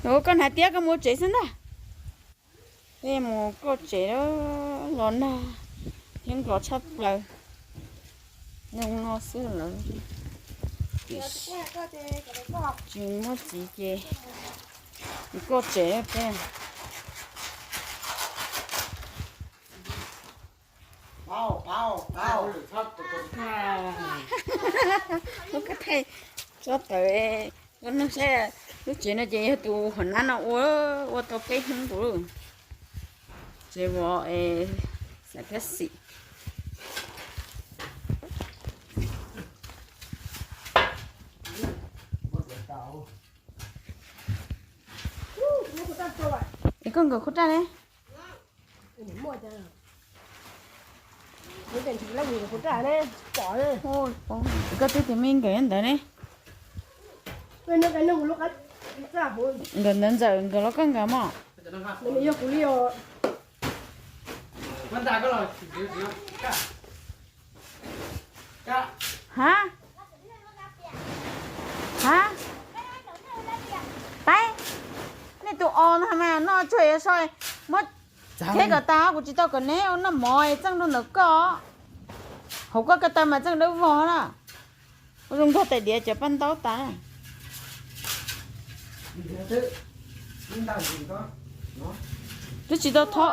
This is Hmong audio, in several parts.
Ua koj hnav tiab koj mus ua tsev xwb ntag. Peb mus koj tsev los nag thiab nqos tshaj plaws. Nyob no xwb lawm. Tsis muaj txiv ces mus koj tsev peb. Ub, koj thaij tsob tawv, koj nug saib lub tsev no ces yog tus hom nab no ua, ua tau peb hnub nkaus lawm. Tsev vov es xav kab xim. Es koj nkawd khuv raj ne? Koj twb tias me nkawd ntawd ne. Nkawd ntawd ntxawm nkawd los koj nkawd mog. Ha, ha, pab, nej tus os no mas noj tsuag yuav soj, muab kheb kom tas, kuv tsis tau kom neb ua noj mov txeej rau ntawm koj. Hauv koj ko taw mas txeej dawb vog na. Ua zoo nkaug tais diav cov paj ntaub tas. Twb tsis tau thov.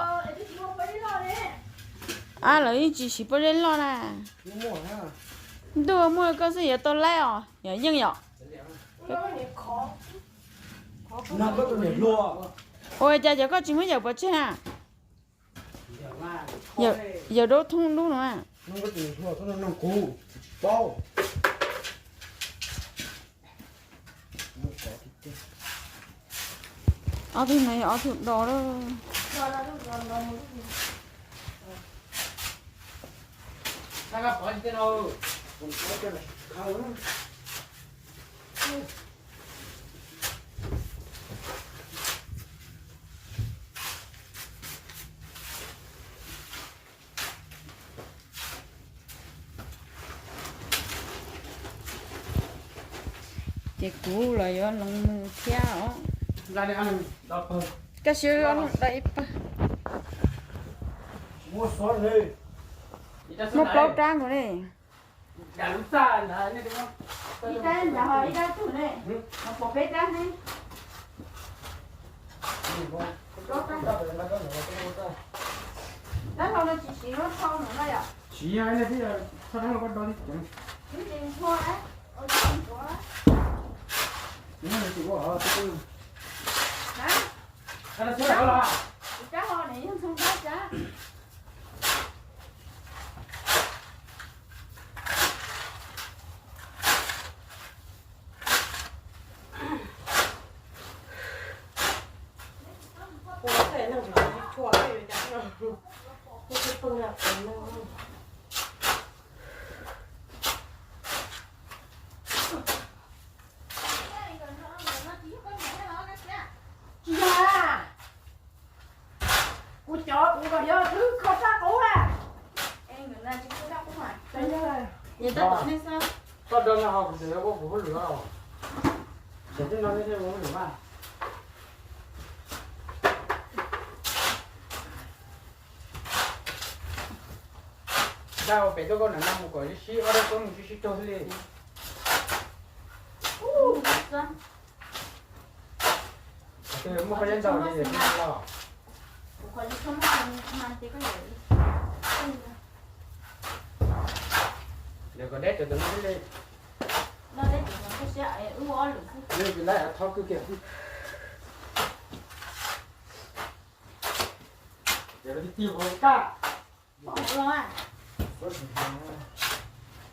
A, lawv yeej tsis siv pob zeb loj na. Ntuj, muaj koj xwb yuav tau laib os, yog yeej yom. Ua cas cov koj tsis muab yawm pov tseg na? Yawm daub thoob dub no. Ob tug no yog ob tug do lawm. Ces kuv los yuav loo mus thiab os. Koj siab da ib pawg. Muaj plaub rab nkaus ne. Ib rab nrad ho ib rab tug ne, pom peb rab ne. Rab hlau no tsis siv lub thau no yom? Siv, rab hlau ne yog ntxhoo rab cas. Tsis yog a, kuv cov kuv kom yog twb kho sab qub a. Koj do no ho kuv tseem yuav ua kuv hauj lwm os. Tseem tib no nej thiaj ua hauj lwm mas. Dab ua pem tuaj koj nam no mus kom sib sib ob dab tuab mus sib sib raug li. Muaj qhov yob ntau ces los. Lawv kom deb cov tus no li. Nws tsis laib thov kwj kiag. Yog tis tis hauv kaj.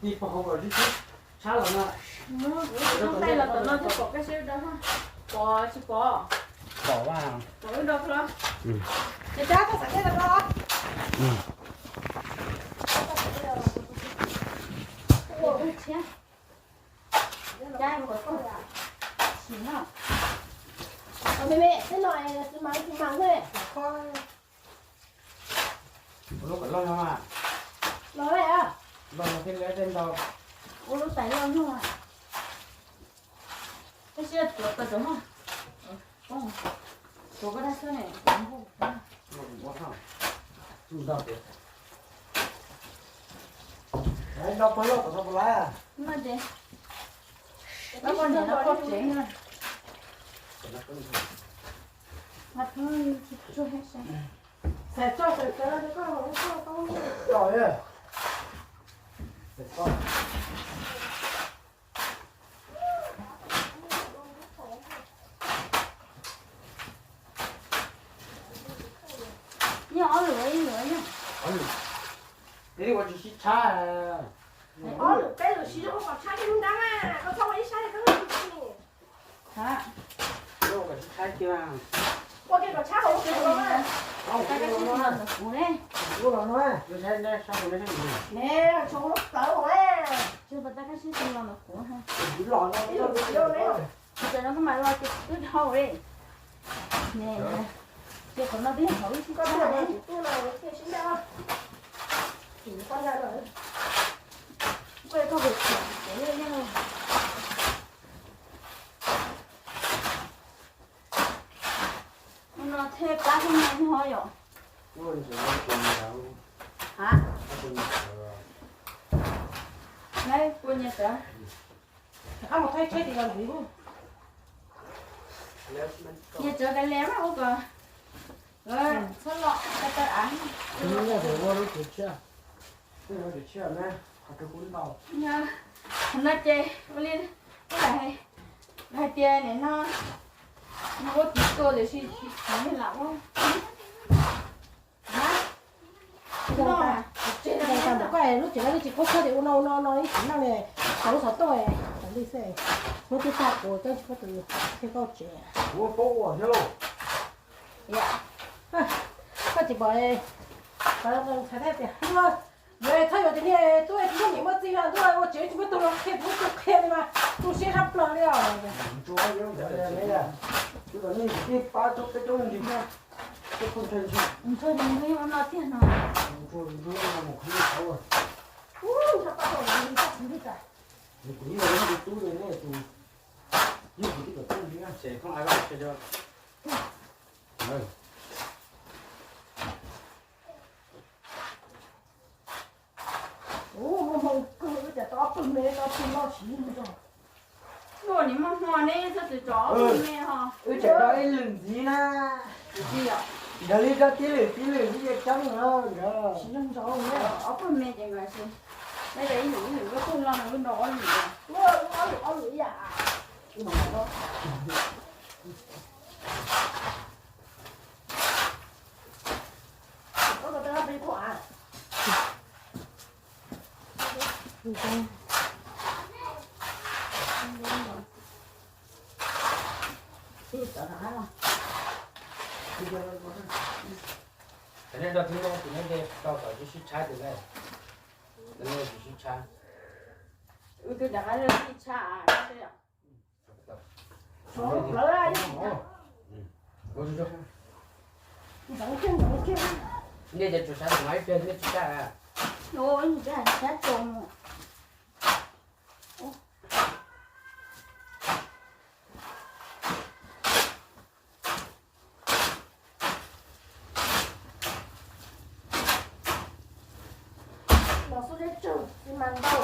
Tis pom hauv kom sib sib tshab los na. Pom tsis pom? Pom a. Ces cab tau xav tej los. Me me, tej no tsis mas tsis mas ne. Ua lub kom loj no mas. Loj lawm. Loj no thiaj li tej ntau. Ua lub tais loj nyuj. Peb sib tuav tau cov mog. Tuav koj dab xwb ne, kuv npauj. Npauj tias, npauj pawg loj tom no puas laiv? No ces, no poj niam no poj tsev na. Txhais txoj txhais txawv no koj los koj tau. Txhais txoj. Nyob ob lwm, ib lwm nyob. Ob lwm. Peb ua tsis sib tshab. Ob lwm peb lwm siv zoo kom tshab tej lub nrab na, koj txhob ua ib sab li koj lub tsis. Ua kom sib tshab kiag. Ua kiag kom tshab hauv lub tsev los na. Kuv ne. Kuv los no. Ne, tshuav lub plawv hauv na. Tsis pas tab kab sib tw los ntawm kuv ha. Ib lwm siv zoo ne. Tam no koj mam los ces twb dhau li. Ces qhov no twb yog qhov wb sib tshab ne. Koj ua no thiaj pab tub me nyob yom. Ha? Neb pua nyias sawv. Rov qab mus thaij tsheb tim los ntxiv. Nyias sawv kav liam mas ua kom txhob los taw taw av. Ua lub tsev tshiab, lub tsev tshiab na, qhov twg kuj ntau. Qhov no ces ua li, ua li hais tias nim no nws ua tiv tua tiam sis nws lam ua. Ntawm koj lub tsev no tsis kub tshaj tias ua no ua no ua no ib txhia neej ne, xov lub xov tooj li xwb, muab twb tag kuv coj tsis koj tus thiaj koj tsev. Koj tsis pom, txhais tias txhob yuav tias niag tub tsis muaj niam muaj txiv ntuj ua tsev tsis muaj tus los qhia tsis muaj tus qhia li mas tu siab sab plaws li os. Ntshai ntshai ntshai ntshai no tiag no. Ntshai ntshai no mus qhov ntawd. Ub, ntshai pab tau los li txaj txiv li tas. Kuv ib yam li tub li nej tus, yog kuv tib kom tub li na. Ces thooj ai vaj. Ub, muaj hmoo kawg, cas tau ob pawg me no tsis loj siv nrog. Ua niam muaj hmoo ne, txhob txwm tso ob pawg me ho. Wb tseem tau ib lwm ntxiv na. Ntawd li rau tib lwm tib lwm tib yeej coob no nkawd. Siv zoo ntsoov ob pawg me ces nkawd siv. Neb ib lwm ib lwm, wb pawg loj no wb nrau ob lwm. Wb ob lwm ob lwm ib yam. Ces nej nrog tib no ces nej nce tau kom tsis sib tshab ces nej tsis sib tshab. Wb twb rov qab sib tshab. Nej ces tsuas sab tus no ib pliag nej tsis sab. Los xub zeb tsawg xi mas ntau.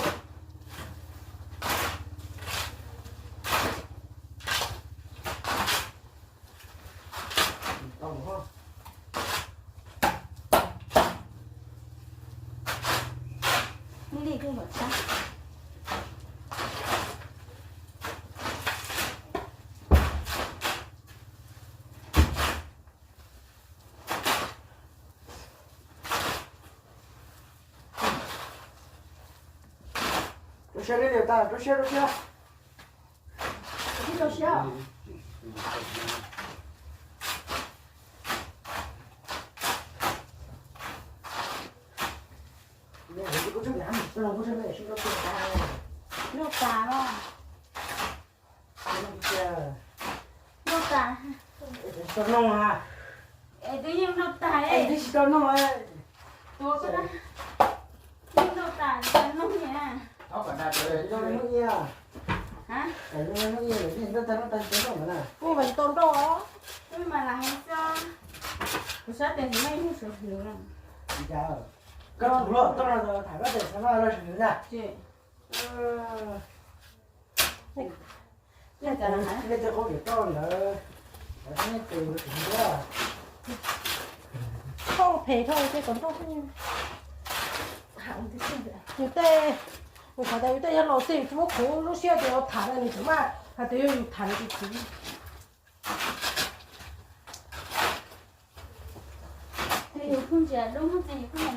Li li thiaj kom tshab. Rau siab, rau siab, rau siab. Noj tas los? Noj tas. Tsis tau noj a. Es twb yeej noj tas es. Twb tsis tau noj. Tuav koj na. Yeej noj tas, noj niam. Noj niam. Kuj mas tsis tau nrauj. Sab tes xav maj ib hnub sawv hwv. Koj tus hluas toj no tham koj tes xav maj los sawv hwv na. Nej tej qub niam toj ntawd, nej tus tus hluas. Thauj phem dhau ces kom nrauj. Yus tej, yus xav tias yus tej yog laus xwb, yus tsis muab khuv lub siab tias tham no nws tseem maj hais tias yog yus tham nws tus txiv.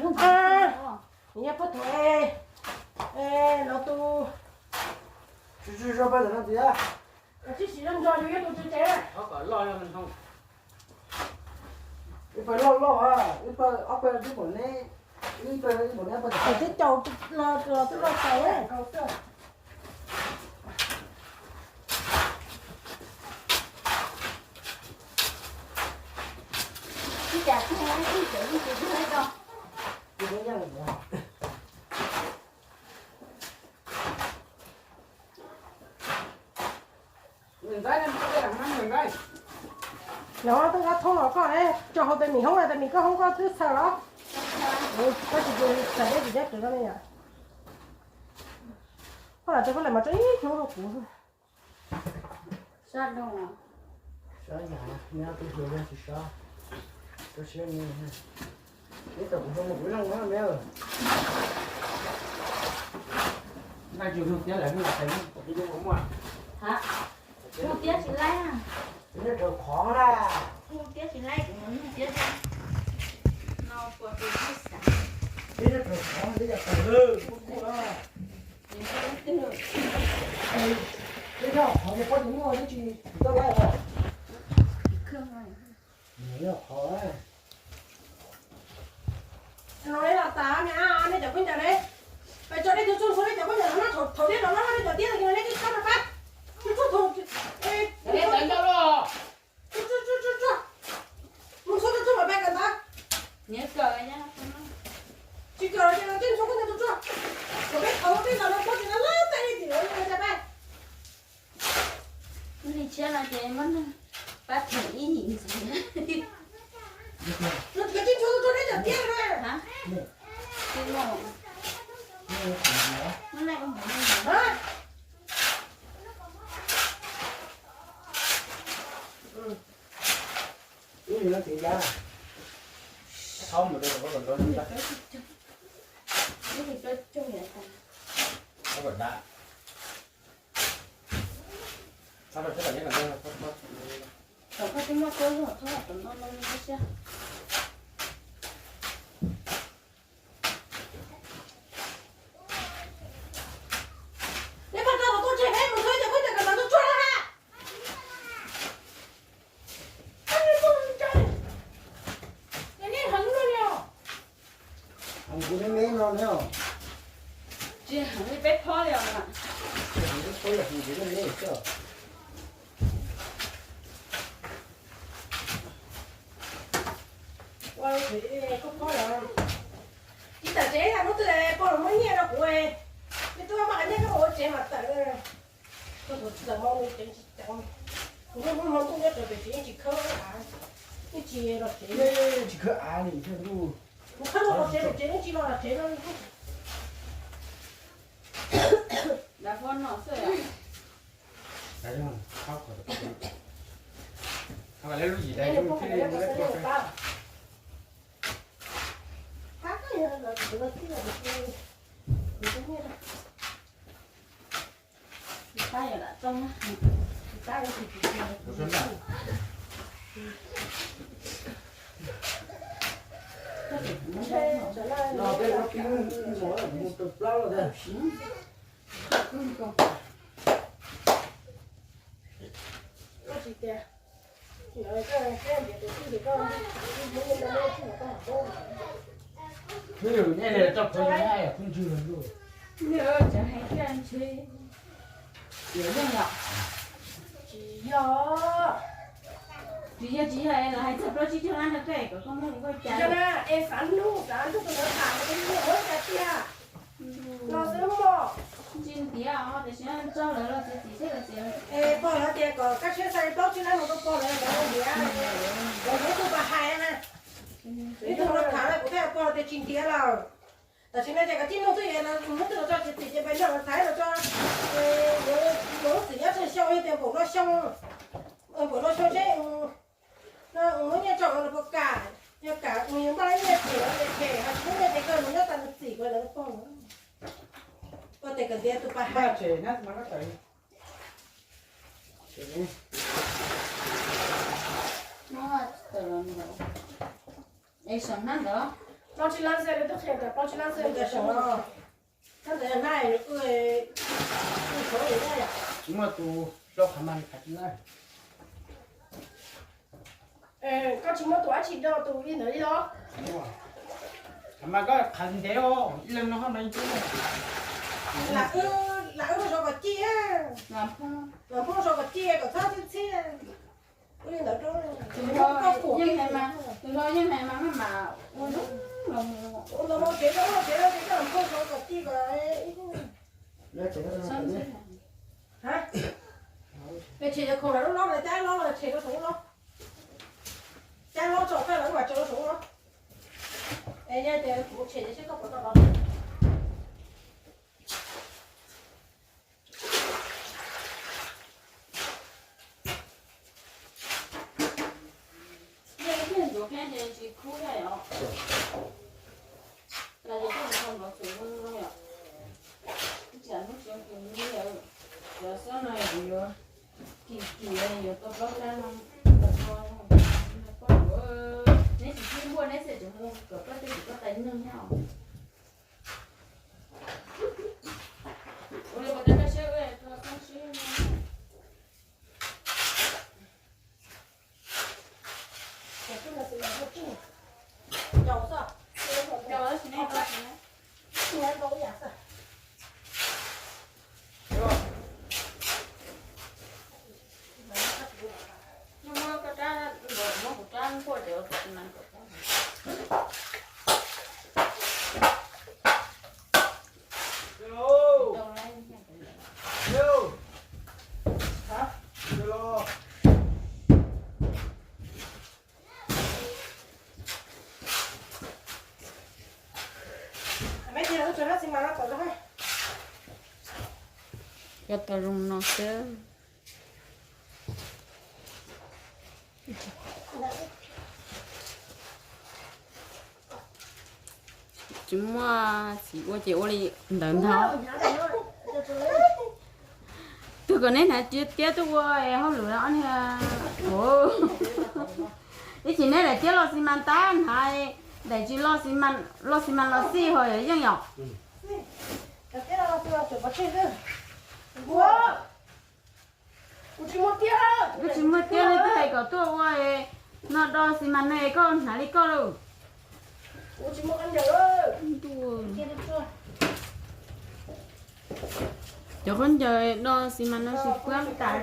Nws nyob puag thaum e, e, no tus, tsis siv zoo nrog yus yog tus tswv tsev. Ib pawg loj loj, ib pawg ob pawg twb npaum neb, ib pawg ib npaum neb, pawg twb caum los los twb loj tau. Nov twb qab thoob los koj tso hauv tes mis hoob, tes mis koj hoob koj twb txhaws los? Koj tsis txhaws deb tsis deb rau no ne yom? Koj lam rau koj lam mas rau ib hnub rau kuv. Sab yam, nyob twb hluas yog tsis sab, rau siab me. Neb tau kuv zoo mus kuv zoo na me. Naj yug tiab lawm, neb los tais kuv yuav ua muaj. Ha, yug tiab tsis laib. Neb raws qhov na. Yug tiab tsis laib, kuv mus yug tiab no puas tus tib xav. Neb raws qhov, neb yog tais lawm, kuv kuj na. Neb yog qhov neb pob tsis muaj neb tsis tau laib os. Neb yog qhov. No neb los tas me a, neb cov khaub ncaws ne. Pais tso neb tus txuj ntxhua neb cov khaub ncaws no, thaum neb los no neb cov tiab los neb twb txhob rau pab. Tus txuj thaum, tus txuj, tus txuj, tus txuj, mus ntxhua tus txuj mam pab kawm ntawv. Tsis kawm ces los tej ntxhua khaub ncaws tus txuj. Thaum peb thaum peb los no pob tsis no lawm tej tim no neb cov pab. Li tshiab no ces muab pab them ib yim ntxiv. Tsis ntxhua tus txuj neb cov tiab na. Thaum koj twb muaj koj lub hom txhob tom no no li koj siab. Neb pab tau los tuaj tseg peb mus txog cov khaub ncaws kom ntawv tus tsuag na ha. Neb heev no li os. Heev kuv neb neb no ne os. Tsis heev li peb phob li os. Tsis heev peb phob li, heev kuv neb neb xwb. Ua li koj phob los. Tsis tawm tsev hnub twg pog los muab nyiaj rau kuv, nws twb muab qhov nyiaj koj ua tsev mas tawm. Koj tsis tawm hmo nws tsev tsis tawm. Kuv muab hmo ntuj nyob rau pem tsev yeej tsis khawb av, yeej tsis los tsev. Tsis khawb av li thiab ntuj. Kuv khawb los tsev pem tsev yeej tsis los tsev no. Dav pog no xwb. Nws tseem hais tias ntshe yuav yeej yom? Tsis yog, tsis yog, tsis yog es los hais txog plaub tsib caug lab rau koj es kom koj muab kuv ua cas. Yog na, es xav hnub xav ntuj tus ntawd tham ua cas tiag. Los xwb mog. Tsis ntiav os, tiam sis tso lawv los txiav txim thiab lawv txiav. Es pog lawv tias kom kaj siab xa plaub tsib lab mus rau pog lawv, lawv ntiav, lawv tus pas hais na. Tsis ntiav lawm. Tam sim no ces koj tib nug twb yog hnub twg los tso tsis txim ces npaj noj los thaiv los tso. Yuav lub txim nyob tsawg xyoo yog tias npaum no xyoo, npaum no xyoo seb lub nyiaj tso los puas kam, yog kam nws yuav npaj lub nyiaj txim los ces phem, ho tsis muaj nyiaj ces koj mus nyob tas nws txim kuv lawv pog. Ua tes kawm ntiav tus pas hais. Tsis muaj tus sau qhov mas li qhov tsis na. Koj tsis muaj tus dab tsi do tus li ntawd li los? Qhov mas koj qhov ntev os, ib leeg no hoj no ib tug. Lam wb, lam wb sau kom ci, lam phoo sau kom ci kom txhob txhib txhib. Ua li ntawd rau, tus hlob yeej hais mas, tus hlob yeej hais mas maj mam ua zoo los mus. Ua los mus tsev, tsev, tsev, lam phoo sau kom ci kom. Peb tshem cov khoom lawm lub lob lawm, cab lob los tshem rau saum lub lob. Cab lob tso koj lawm mas tso rau saum lub lob. Es yog tias kuv tshem ces seb koj puas tau los. Yog ib pliag ntxuav kiag ces tsis khub thiab os. Cas yus twb mus txog nrov txhuv zoo zoo yom. Ib tsam hnub tsev kws nti yom, cov xob no yus yuav kim kim yuav tau plaub hlab no. Neb tsis sib npuaj neb xwb tseem mus kom koj tej tsis koj tais neeg thiab os. Ua li puas tau koj siab ua tau koj siab. Cov tau zoo no xwb. Tsis muaj txiv ua ces ua li ntawd ntag. Twg kom neb hnav tiab tuaj ua hauj lwm ob niag. Ib chim neb daim tiab loj xi mas tab hnav, daim tsis loj xi mas, loj xi mas los xij ho yeej yom. Wb tsis muaj tiab li twb hais kom tuaj ua no do xi mas no koj hnav li koj lauj. Cov khaub ncaws do xi mas no tsis puab tas.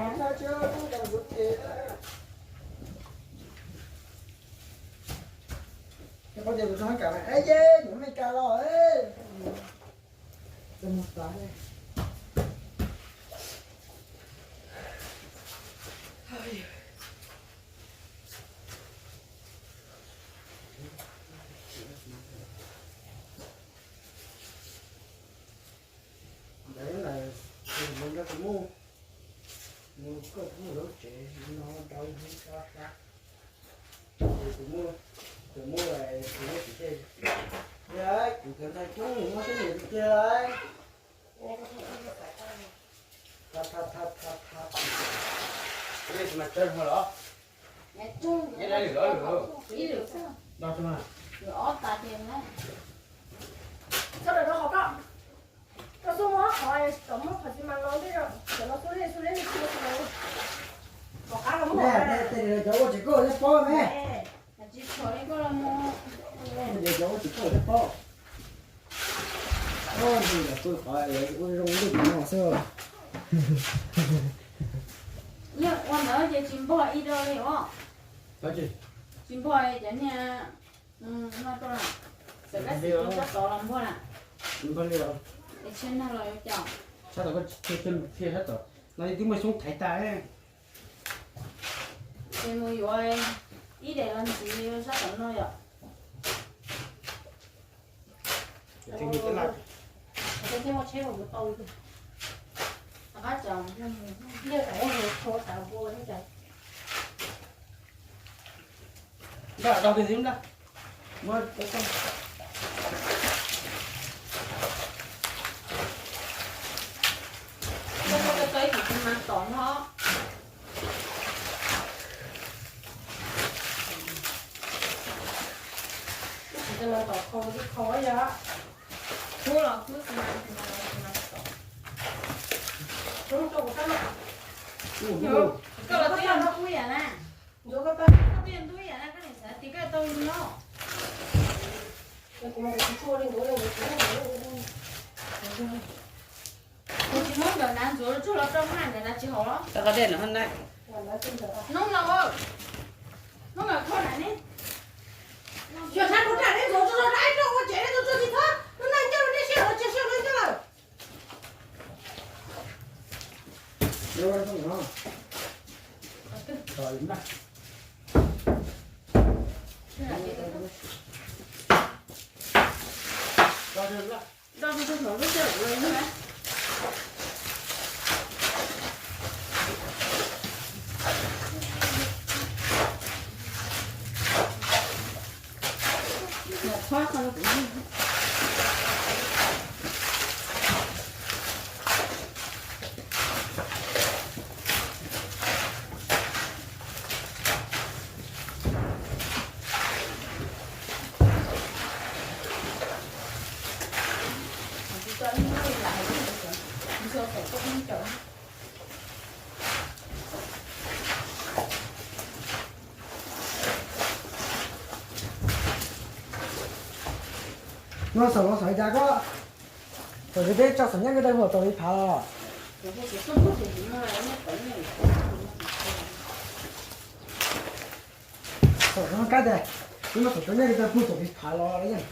Ntawd na, mus nrog kuv mus, mus koj kuv mus lub tsev no rau hnub sab sab. Ces kuv mus, kuv mus, kuv mus tsis tej, kuv cov ntxhais coob muab sab niam tiag tiag lauj. Tha tha tha tha tha. Ib lwm mas tsawg hmo los? Ib lwm los lwm? Ib lwm xwb. Lwm ob tas ces na. Txhob rau qhov koj, koj xub muab qhov, kom muab qhov xi mas no ntej, kom no xub lej xub lej xub lej. Kom qab los muab. Tej cov ua tsis koj thiab pob me. Tsis tshua li koj los mus. Tej cov ua tsis koj thiab pob. Ua zoo li no xwb. Ua ntawd ces tsis npog ib do li os. Tsis npog cov niag no rau na. Txawm kab xis rau sab tod los npog na. Es tshiab nag los yuav cas? Sab tod koj tsis tshia sab tod no, twb muaj xyoob thaiv tas. Ces mus yuav ib daim los ntxiv sab tom no yom. Npaj dog kiag xwb npaj. Muab tau ib tug tsis mas tom no. Tsis tau mas tom khau, khau yog. Kub los kub tsis mas, tsis mas los tsis mas tom. Koj los twb yog ntub yam na. Koj twb yog ntub yam na, koj niam xav tias koj tau li no. Kuv tsis muab nkawm hnav ntxuav tsuag los rau haj nkawm hnav tsis haum los? Tau qhov dej no haj na. Hnub no, hnub no kho na ne. Xyov hnav kuv hnav ne, ntxuav tsuag tsuag rau ib rau ua tsev ne, ntxuav tsuag tsis txhob, hnub no ncauj nej siab los tsis siab hnub ncauj lawm. No xav los xav cas koj, thaum yus peb tso xav nyob koj tau hu tau li phav los. Thaum no kab tias, wb muab xav tau nyob koj tau hu tau li phav los yeej.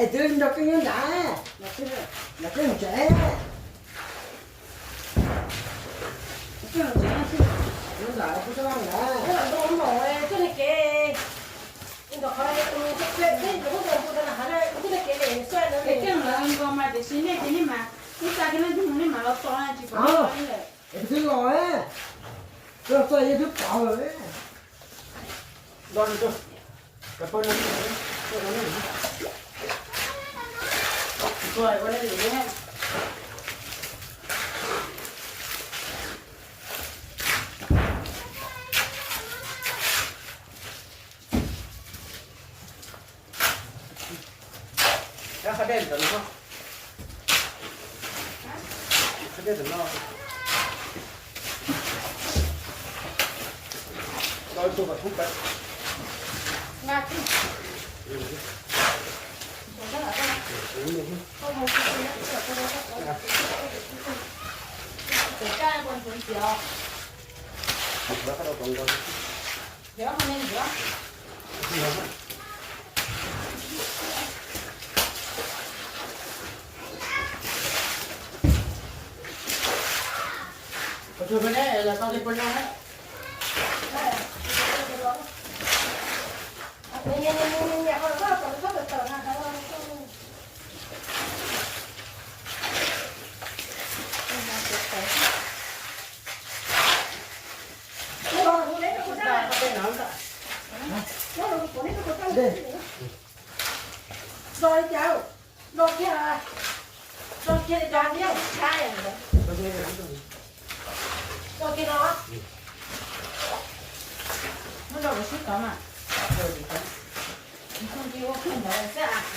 Es twb nrog koj nyob nrad, nrog koj tsev. Nyob nrad kuv tsis lam nrad. Koj lam nrog mus coj li kev. Nrog qhov tus tus pem peb tus hlub tus tus tus na hav na, kuv tij li kev li xav na. Es kev lawv nkaus mas tiam sis nej ces nej mas, nej xa kiag leej twg mus nej mam los tos na, tsis pom nej los li lawm. Es kuv twb los, twb los txog yeej twb pom lawm. Qhov dej ntawm no, qhov dej ntawm no. Tau ib tug kom thub pem. Ro li cas? Ro kiag, ro kiag li cas thiab? Ro kiag no. Muab ro lawv sib tov mas. Nws ua kawg ntawd xwb as.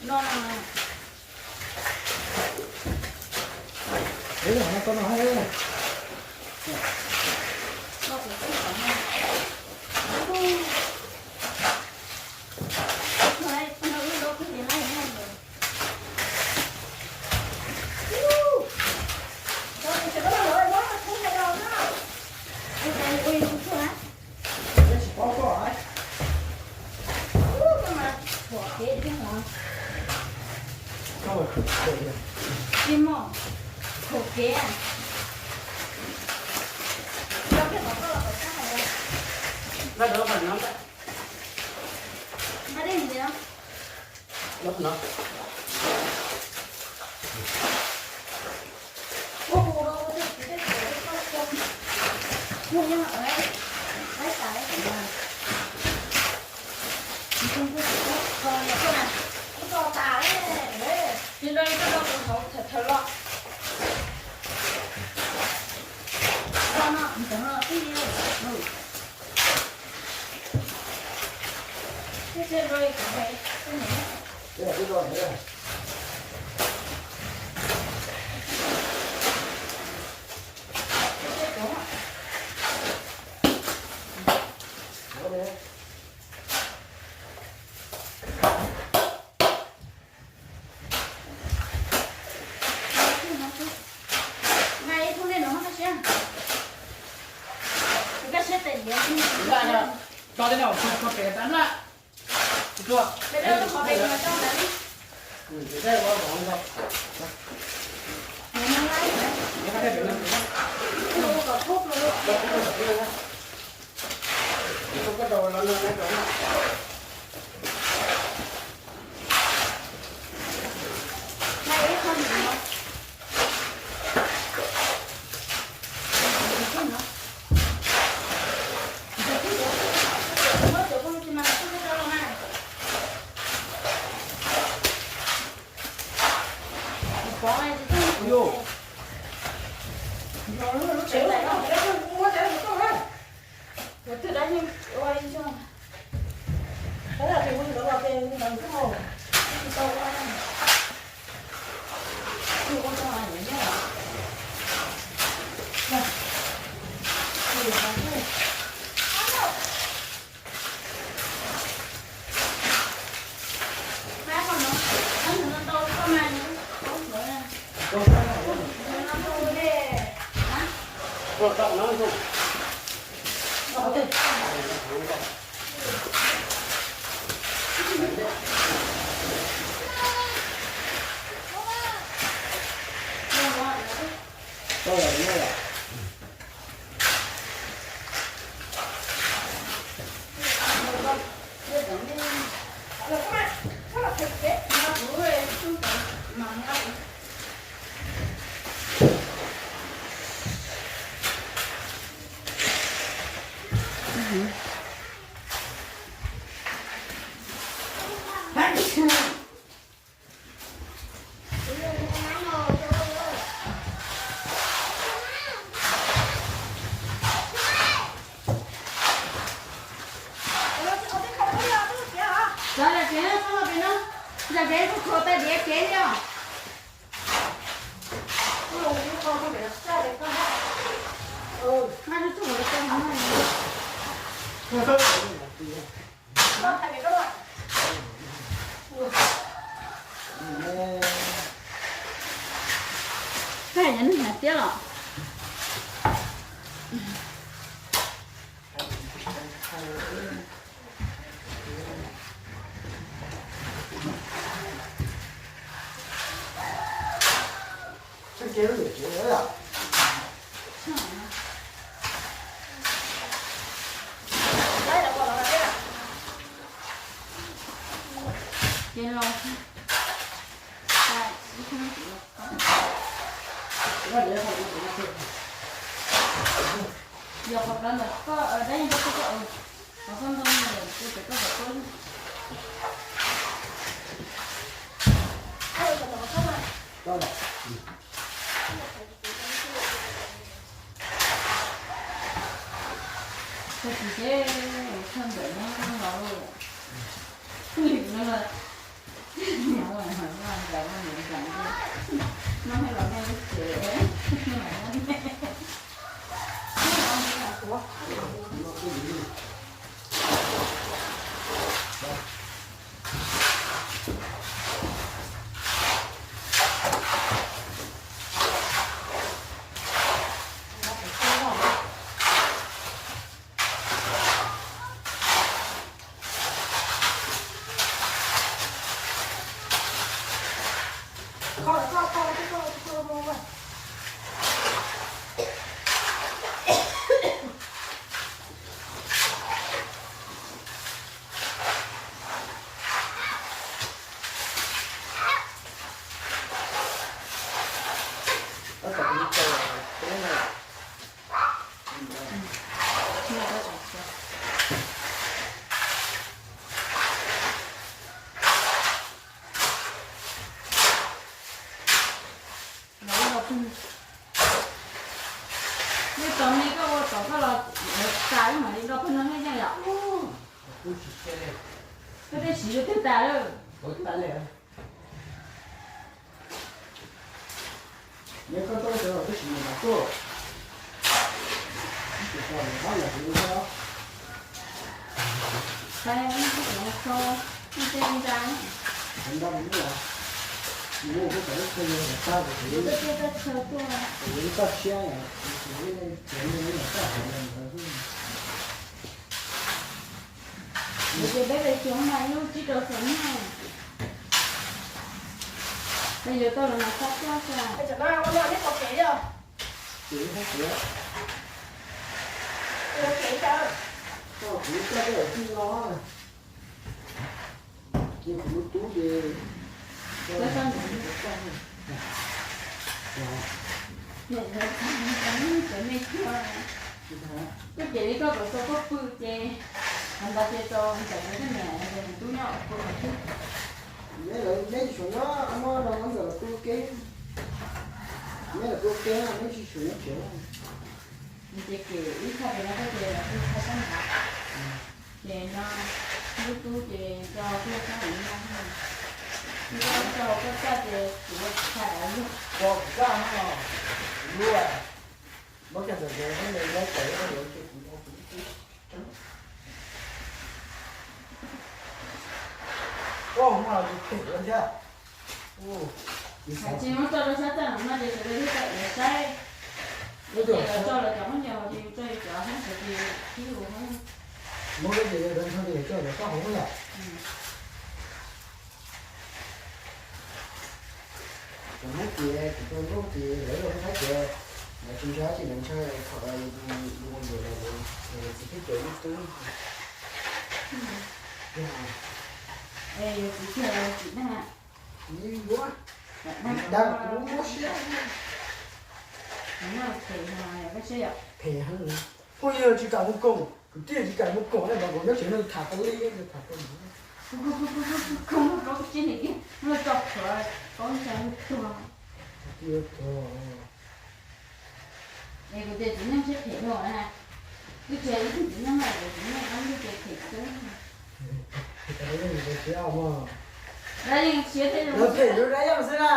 No no. Tsis mog, khuam kev. Coj peb qhov koj Cov yam kev no, cov yam kev kuj khuam tas diav kev li os. Koj hais cov neeg hnav tiab los? Ces los yog qhov ntawd koj dab yeej rau koj, qhov koj ntoo kuv ces koj kom koj. Tag kis ces thaj ntawm no los, no los, no los, no los, no los, Nej tos me koj ua tom koj los, tas wb mam li nrog peb no nej yeej yom. Koj tej siv yuav twg tas lawm. Nyob koj tau sawv los twb tsis mus mas tuaj. Ib tug poj niam hab los kuv ua. Qhov nra mus mus los, mus mus kuj tau ib tug yog tag, kuv kuv ib toj siab, kuv kuv ib leeg tsev neeg ib yam txoj hauv ntawd xwb. Ces peb pes xyoo mas ib lub tsib rau xyoo na. Peb yuav tau los mas txhob tuaj tsa. Ces ib txoj kev, txoj kev txoj kev tij no, ces kuv tub ces, koj ces li koj kom tau koj pw ces, qhov ntawd ces tau ntawm koj niam tus tub nyob pw qhov twg. Neb lawv neb tsis tshua nyob no, ntawm lawv pw ua ke, neb lawv pw ua ke, neb tsis tshua nyob tsev. Ces kev ib thaj pem no koj ces lawv pw thaj sab nrad. Ces no lub tub ces tso tuaj sab nraud no, tso koj txaj ces kuv ua tsis tshua dav luag. Ua kuv txaj no, kuv lub, muab kiag ntawm ntawd, muab ntawd lawv tawm ua ces kuv ua kuv lub tub. Ua no ces phem lawm thiab. Hais tsis muab tso rau sab txaj no ces sawv daws thiaj tau saib. Ces lawv tso lawv cov khaub ncaws ces yus tso yus cov, hab sawv ces yus tib ua. Muab koj ces lawv tso lawv txoj hauv yom. Kuv muab ces kuv tau nkauj ces lawv los saib ces lawv tsis ntshai, tsis ntshai thaum yus mus yuav lawv, lawv txiv tub ces lub tub. Yus txiv tub tsis dag, dag kuv muab siab. Phem heev, phooj ywg tsis kam mus koom, kwv tij tsis kam mus koom ne, mas kuv nyob tsev neeg tham tau li tham tau. Koj tsis nim kiag muab tso plhuav, koj ntshai tuag. Es kuv tias txiv neej siab phem luaj na, twb tsis yog ib tug txiv neej lawm, kuv txiv neej ob lub ces phem xwb. Dab yeej siab phem zoo, lawv phem zoo dab yeej xwb na.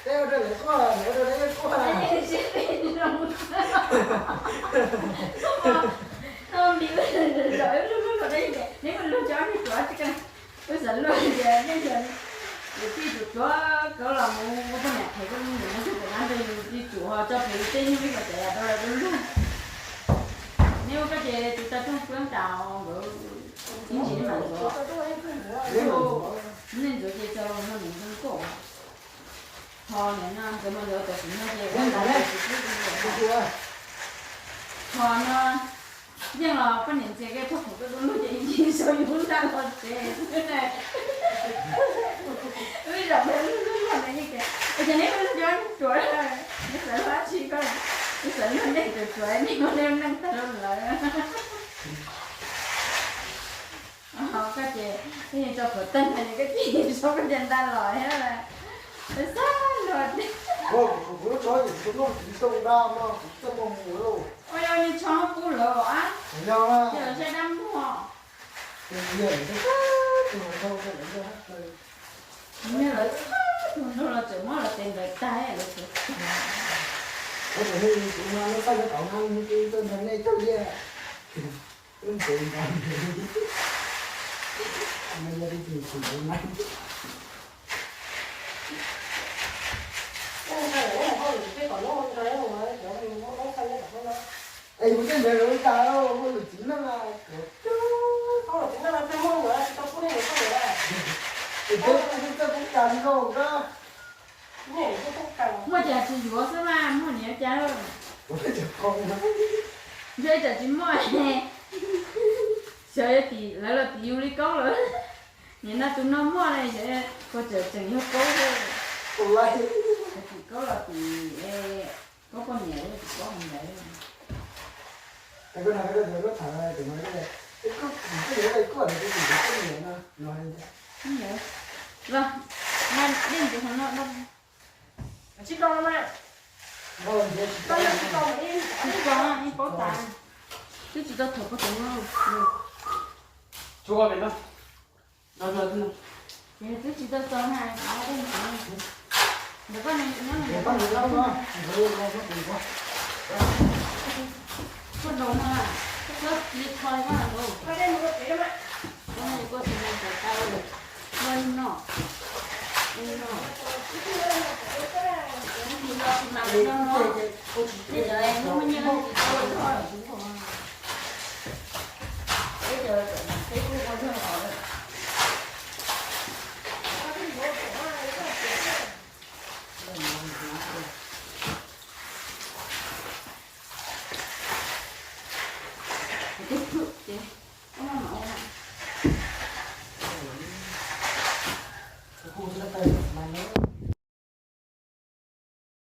Peb ua rau lawv quaj, lawv ua rau dab yeej quaj na. Neb mus luag cov neeg ruam tsis kawg, wb xav luag tias nej yog yus tij tus ruam, koj los mus ua poj niam qhev koj mus mus txog pem qab ntuj yus tij tus ho tso pem yus tej nyuj vij kom txawv yam rau lawv luag. Neb ua koj ces tus tau rooj puab nkaus nkawd ib ntsis neb mam ntxuav. Nej ntxuav ces txawm los no nws zoo nkauj. Ho nim no ntxuav mas ntxuav tam sim no ces ua ntawd ces tsis pub. Ho no yeej los poj niam ntxias kiag txog thaum koj tus luag ces ib ntsis sau yus lub ntaj los tsev xwb na. Wb zaum pem lub luag no yeej tias, es ces neb ua luag cov ruam, neb xav luag dab tsi koj, neb xav luag nej ruam ruam, nej muaj nej neej tag lawm. Koj ces koj yeej tso khuav teeg, koj ces sau koj cov ntaj los thiab. Xav luag, kuv lub tsho ces kuv tus luag tsis tau nqa no kuv txaj muag mus lauj. Ua yog niag tsho kub lawm a. Yog, yog zaj dab muag. Nws lawv txog tus nraug los tseem muab lawv tes ntawd tag lawv tseem. Ua tseem li kuv no lub qab nyob tau no, txog nrog nej cog liaj. Lub ntev ntawd, no yog li tus ntawd na. Es kuv tej ntawd lawv tas hauv lub txiv neej, es peb txawj poob kas li no na. Muaj cas tsis yuav xwb mas muaj niam cas. Ntshe tsam tsis muaj, xyov yuav tim lawv los tim yus li koob lawm. Nim no tus no muaj ne, xyov puas tseem tseem yog koob xwb. Tim koob los tim koob poj niam, tim koob hauv ntawd. Los, dej ntxuav hov no, tsis tau mas. Tsis tau, ib paub tas. Twb tsis tau thov pov tov no. Tsuav pem no. Ces twb tsis tau txog na, ntawm koj nyob nws koj nws koj no, koj nrog no, koj li thoi koj nrog, koj no koj tsis nrog tau, koj li no, li no, ib tug no tsis mas li no, tej cov muaj nyiaj tsis tau li no. Peb cov peb kuj ua yog